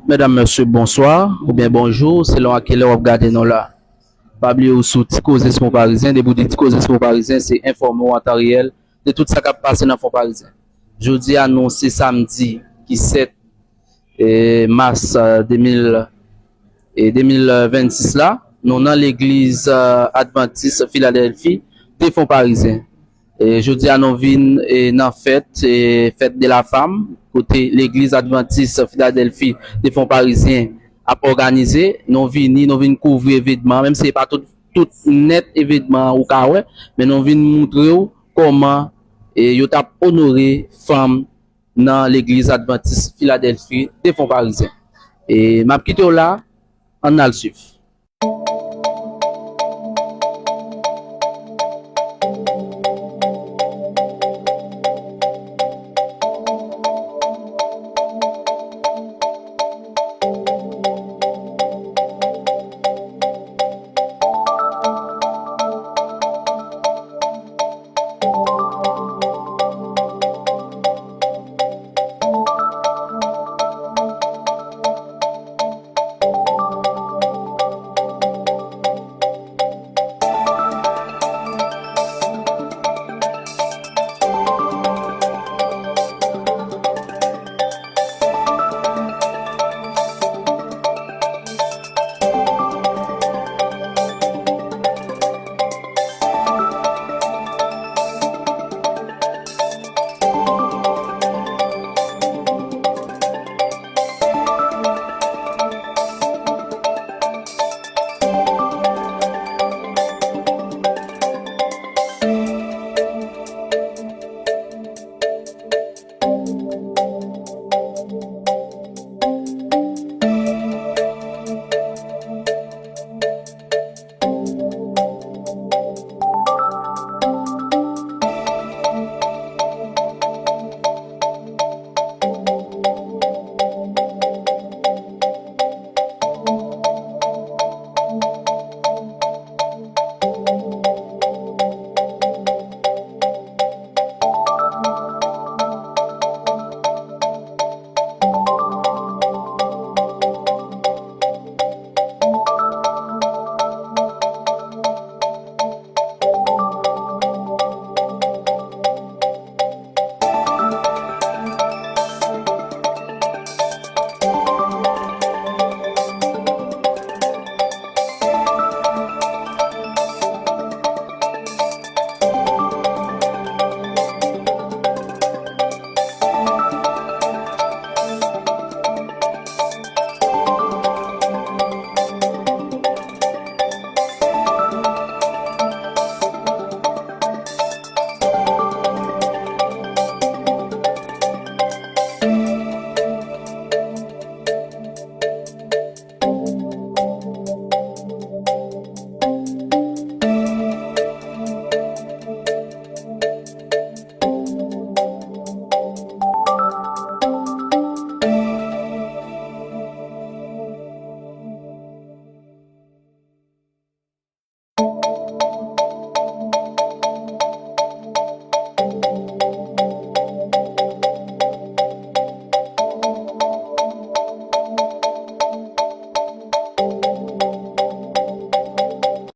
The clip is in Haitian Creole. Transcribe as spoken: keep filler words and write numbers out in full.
Medam, mesye, bonswa oubyen bonjou, selon a kilè w ap gade nou la. Pa bliye w sou Ti Koze sou Fon Parizyen. Depi w di Ti Koze sou Fon Parizyen, se enfòme w an tan reyèl de tout sa k ap pase nan Fon Parizyen. Jodi a, nou se samdi ki sèt e, mas, e, de mil, e, de mil vennsis la, nou nan legliz, e, Advantis Filadèlfi de Fon Parizyen. E, jodi a, nou vin, e, nan fèt, e, fèt de la fam, kote legliz Advantis Filadèlfi de Fon Parizyen ap òganize. Nou vini, nou vin kouvri evenman, menm si se pa tout, tout nèt evenman ou ka wè, men nou vin moutre w kòman, e, yo t ap onore fanm nan legliz Advantis Filadèlfi de Fon Parizyen. E m ap kite w la, ann al swiv.